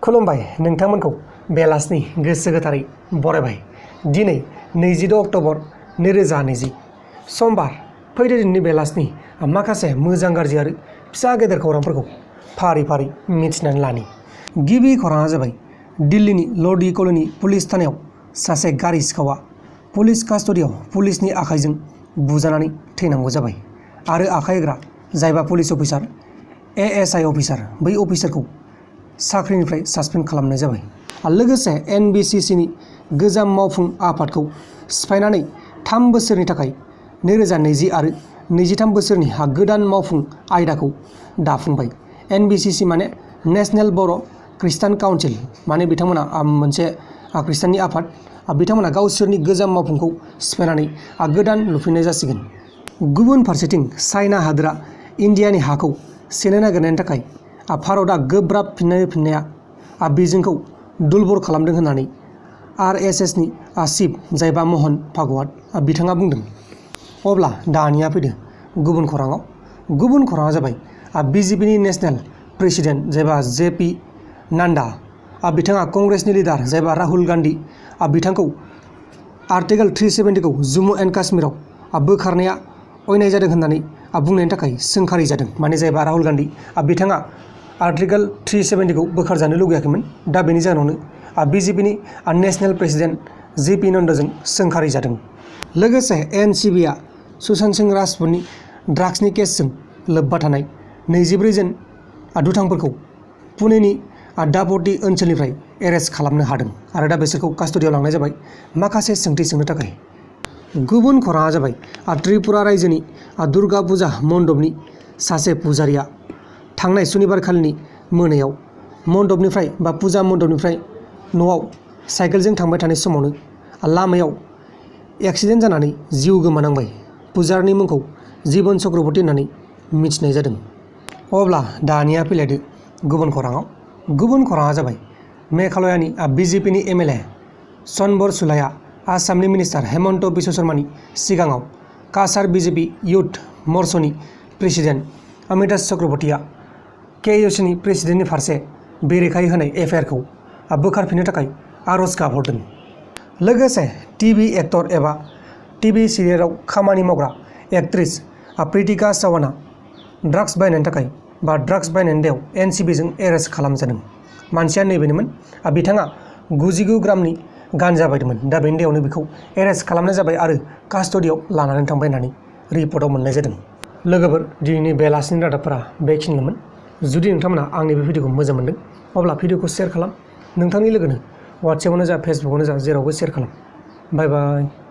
खुलुमबाय नोंथांमोनखौ बेलासिनि गोसो गोथारै बरायबाय। दिनै 22 अक्ट'बर 2020 समबार फैदो दिननि बेलासिनि माखासे मोजां गाज्रि आरो फिसा गेदेर खौरांफोरखौ फारि फारि मिथिनानै लानि। गिबि खौराङा जाबाय दिल्लीनि ल'डि कल'नि पुलिस थानायाव सासे गारि सिखावआ पुलिस कास्टडियाव पुलिसनि आखाइजों बुजानानै थैनांगौ जाबाय आरो आखाइ होग्रा जायबा पुलिस अफिसार ASI अफिसार बै अफिसारखौ साख्रिनिफ्राय सासपेन्ड खालामनाय जाबाय। लोगोसे NBCCनि गोजाम मावफुं आफादखौ सिफायनानै 3 बोसोरनि थाखाय 2020 आरो 23 बोसोरनि गोदान मावफुं आयदाखौ दाफुंबाय। NBCC माने नेशनेल बर' ख्रिस्टान काउन्सिल माने बिथांमोना मोनसे ख्रिस्टाननि आफाद। बिथांमोना गावसोरनि गोजाम मावफुंखौ सिफायनानै गोदान लुफिननाय जासिगोन। गुबुन फारसेथिं चाइना हादोरा इन्डियानि हाखौ सेनो नागिरनायनि थाखाय भारतआ गोब्राब फिननाया बीजिंखौ दुलबल खालामदों होननानै RSSनि चिफ जायबा महन भागवत बिथाङा बुंदों। अब्ला दानिया फैदो गुबुन खौराङाव। गुबुन खौराङा जाबाय BJPनि नेशनेल प्रेसिडेन्ट जायबा JP नाड्डा बिथाङा कंग्रेसनि लिडार जायबा राहुल गान्धी बिथांखौ आर्टिकेल 370 खौ जम्मु एन्ड काश्मीराव बोखारनाया अयनाय जादों होननानै बुंनायनि थाखाय सोंखारि जादों। माने जायबा राहुल गान्धी बिथाङा आर्टिकेल 370 खौ बोखारजानो लुगैयाखैमोन। दा बेनि जाहोनावनो BJPनि नेशनेल प्रेसिडेन्ट JP नाड्डाजों सोंखारि जादों। लोगोसे NCBआ सुशांत सिंह राजपुतनि ड्राग्सनि केसजों लोब्बा थानाय 24 जन दुथांफोरखौ पुनेनि दापटि ओनसोलनिफ्राय एरेस्ट खालामनो हादों आरो दा बिसोरखौ कास्टडियाव लांनाय जाबाय माखासे सोंथि सोंनो थाखाय। गुबुन खौराङा जाबाय त्रिपुरा रायजोनि दुर्गा फुजा मण्डपनि सासे पुजारिया थांनाय सुनिबारखालिनि मोनायाव मण्डपनिफ्राय बा फुजा मण्डपनिफ्राय न'आव साइकेलजों थांबाय थानाय समावनो लामायाव एक्सिडेन्ट जानानै जिउ गोमानांबाय। पुजारिनि मुंखौ जीवन चक्रवर्ती होननानै मिथिनाय जादों। अब्ला दानिया फैलायदो गुबुन खौराङाव। गुबुन खौराङा जाबाय मेघालयानि BJPनि MLA सनबर सुलाया आसामनि मिनिस्टार हेमन्त बिश्व शर्मानि सिगाङाव काछार BJP इयुथ मर्चानि प्रेसिडेन्ट अमिताभ चक्रवर्तीया KUCनि प्रेसिडेन्टनि फारसे बेरेखायै होनाय FIRखौ बोखारफिननो थाखाय आर'ज गाबहरदों। लोगोसे TV एक्टर एबा TV सिरियेलाव खामानि मावग्रा एक्ट्रेस प्रीतिका चौहानआ ड्राग्स बायनायनि थाखाय बा ड्राग्स बायनायनि दायाव NCBजों एरेस्ट खालामजादों। मानसिया नैबेनोमोन बिथाङा 99 ग्रामनि गान्जा बायदोंमोन। दा बेनि दायावनो बेखौ एरेस्ट खालामनाय जाबाय आरो कास्टडियाव लानानै थांबाय होननानै रिपर्टआव मोननाय जादों। लोगोफोर दिनैनि बेलासिनि रादाबफोरा बेखिनिमोन। जुदि नोंथांमोना आंनि बे भिडिअखौ मोजां मोनदों अब्ला भिडिअखौ शेयार खालाम। नोंथांनि लोगोनो WhatsAppआवनो जा फेसबुकआवनो जा जेरावबो शेयार खालाम। बाय बाय।